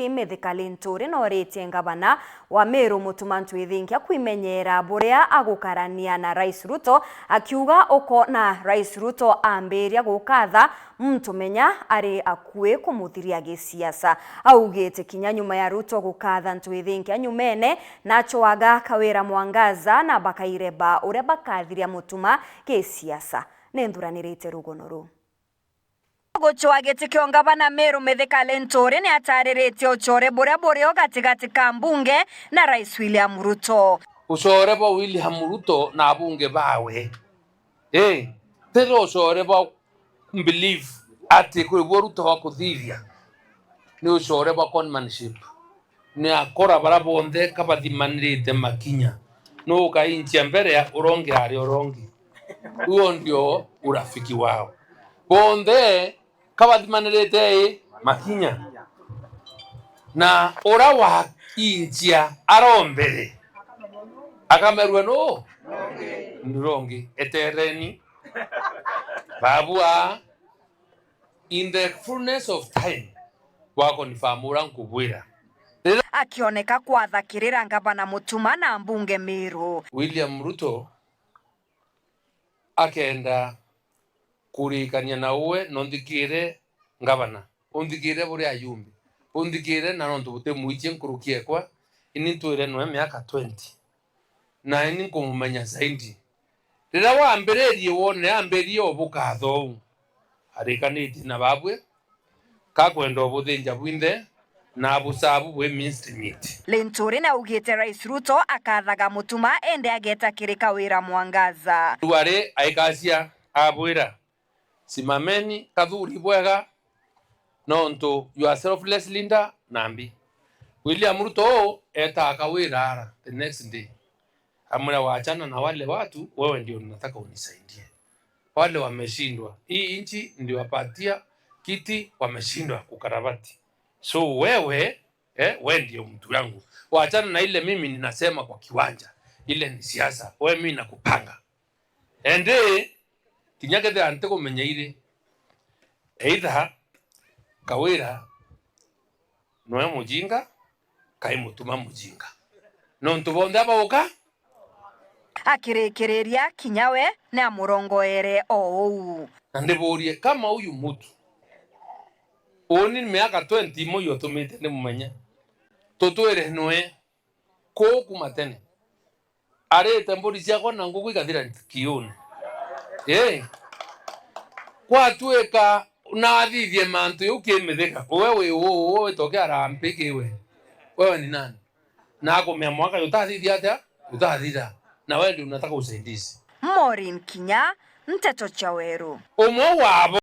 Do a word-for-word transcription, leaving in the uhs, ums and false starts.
Mithika Linturi noritie ngavana wa Meru Mutuma Ntwithinkia kwimenyera buria agukarania na Rais Ruto, akiuga ukoona Rais Ruto ambiria gukatha muntu menya ari akui kumuthiria gisiasa. Augite kinya nyuma ya Ruto gukatha Ntwithinkia nyumene, nachwaga Kawira Mwangaza na bakaireba uria bakathiria Mutuma gisiasa. Ninthuranirite rugono ruu. Gucwa giti kio ngavana Meru Mithika Linturi niatariritie ucore buria burio gatigati ka mbunge na Rais William Ruto. Ucore bwa William Ruto na abunge bawe, ii, ti ucore bwa believe ati kwi buo Ruto akuthithia, ni ucore bwa conmanship. Ni akora baria bonthe kabathimanirite makinya, nu ukainchia mbere ya urongi ari urongi. Huo ndio urafiki wao. Bonthe kabathimanirite i makinya. Na uria wainchia arombere, akamerua nu? Ndurongi, etereni. Babua, in the fullness of time, wa confirm uria nkubwira. Akioneka kwathakirira ngavana Mutuma na mbunge Meru. William Ruto akenda kurikania na uwe, no nthikire ngavana, unthikire buri ayumbi, unthikire na nontu buti mwichie nkuruki ekwa, ini ntwire nwe miaka twenty. Na ini nkumumenya zaidi. Riria wambiririe wone ambiririe o bukatha uu, arikanitie na babwe, kakwenda ubuthinja bwinthe na abusabu bwi minced meat. Linturi naugite Rais Ruto akathaga Mutuma ende ageta kiri Kawira Mwangaza. Riu ari aikacia abwira, simameni kathuri bwega, nontu you are selfless leader nambi. William Ruto uu etaa Kawira ara the next day, amwira, wachana na wale watu, wewe ndio nataka unisaidie. Wale wameshindwa. Hii nchi ndio wapatia kiti, wameshindwa kukarabati. So wewe, eh, wewe ndio mtu yangu. Wachana na ile mimi ninasema kwa kiwanja. Ile ni siasa. Wewe mimi nakupanga. Indi kinya kethira ntikumenya iri, either Kawira nwe mujinga, kai Mutuma mujinga. Nontu bonthe abauka. Akirikiriria, kinya we ni amurongoere o uu. Na ndiburie, kama uyu mutu, uni miaka twenty imwe iyo utumite ndimumenye, tutwire nwe kuu kuma tene. Arite mburi ciakwa na nguku ikathira kiune. Ii. Kwatuika nathithie mantu jau kimithika, uwe wi uu, uwe witoke arambi kiwe. Wewe ni nani? Na akumea mwaka jutathithia atia? Jutathira. Na wewe ndio unataka usaidizi. Maureen Kinya, Nteto cia Weru. Umwe wabo